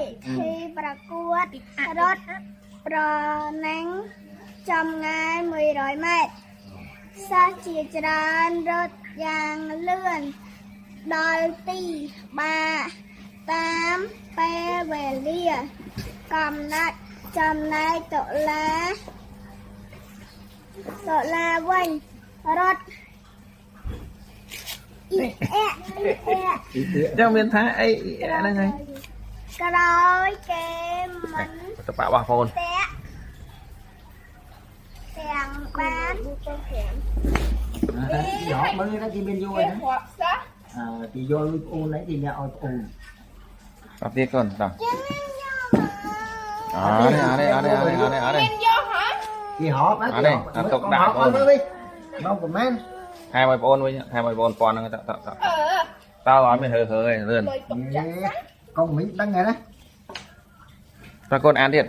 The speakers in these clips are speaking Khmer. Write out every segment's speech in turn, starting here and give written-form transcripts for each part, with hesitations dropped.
ពិធីប្រកួតរត់ប្រណាំងចម្ងាយ100ម៉ែត្រសិស្សជាច្រើនរត់យ៉ាងលឿនដល់ទីបាតាមពេលវេលាកំណត់ចំណែកតុលាតុលាវិញរត់អ៊ីអែអ៊ីអែ ចឹងមានថាអីហ្នឹងហើយ ក្រោយគេមិន តបាក់បងប្អូន តាក់ទាំងបាន យកមើលទៅគេមានយក គេ ហ្នឹង រាប់សិស្ស អើគេយកលុយប្អូនហ្នឹងគេអ្នកឲ្យប្អូន តទៀតកូនតោះអរអរអរអរអរអរ មានយកហ៎ គេហប់ អត់ទេអត់ទុកដាក់ប្អូន មើលវិញមកប្រហែល ថែមឲ្យបងអូនវិញថែមឲ្យបងអូនប៉ុនហ្នឹងតតត អឺ តើអត់មានហើហើឯងលឿន លុយទុកចាក់សិស្ស កុំវិញដឹងហើយណា តើកូនអានទៀត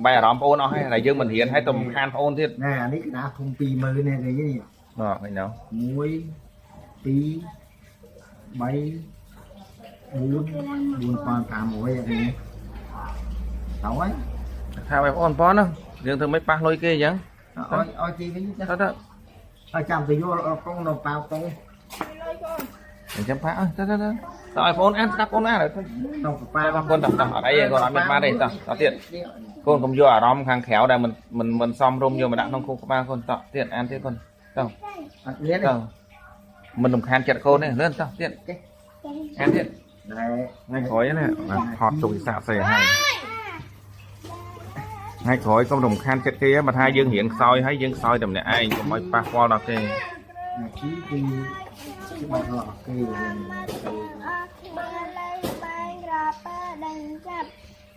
បាយអារម្មណ៍បងអូនអស់ហើយតែយើងមិនរៀនហើយទៅរំខានបងអូនទៀត ណែអានេះកណាធំ20000នេះគេនេះ បាទឃើញដល់ 1 2 3 4 4500នេះតើហើយ ថាឲ្យបងអូនប៉ុនហ្នឹងយើងធ្វើមិនប៉ះលុយគេអញ្ចឹង ឲ្យឲ្យគេវិញ តើតើ ឲ្យចាំទៅយកកងនៅប៉ាវកង លុយកូន អញ្ចឹងប៉ះអើតើតើតើឲ្យបងអូនអានស្ដាប់បងអូនអាន នៅប៉ាវ តើកូនតោះតោះអត់អីទេកូនអត់មានបានទេតោះតោះទៀតកូនកុំយកអារម្មណ៍ខាងក្រៅដែលមិនមិនមិនសមរម្យយកមកដាក់ក្នុងខួរក្បាលកូនតោះទៀតអានទៀតកូនតោះ អត់មាន តោះមិនរំខានចិត្តកូនទេលឿនតោះទៀតអានទៀត ណែ ថ្ងៃក្រោយណាថតទុកវិសាស្អីហើយថ្ងៃក្រោយកុំរំខានចិត្តគេបើថាយើងរៀនខ្សោយហើយយើងខ្សោយតែម្នាក់ឯងកុំឲ្យប៉ះពាល់ដល់គេ អាជីគឺច្បាស់របស់គេ អស់គ្នាលេងបែងរពើដេញចាប់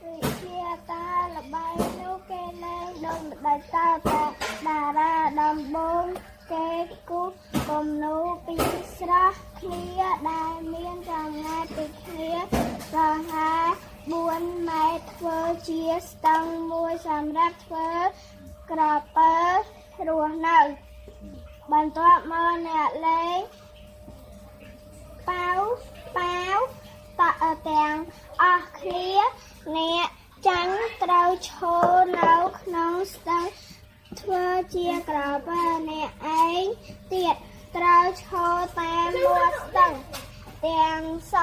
វិជាតាលបែងនោះគេលេងដូចម្ដេចតើតាតារាដំបងគេគូគំនូពីស្រស់គ្នាដែលមានចម្ងាយពីគ្នាប្រហែល4ម៉ែត្រធ្វើជាស្ទឹងមួយសម្រាប់ធ្វើក្រពើរស់នៅបន្ទាប់មកអ្នកលេង ប៉ាវប៉ាវតទាំងអស់គ្នាអ្នកចាំងត្រូវឈរនៅក្នុងស្ទឹងធ្វើជាក្រពើអ្នកឯងទៀតត្រូវឈរតាមមាត់ស្ទឹងទាំងស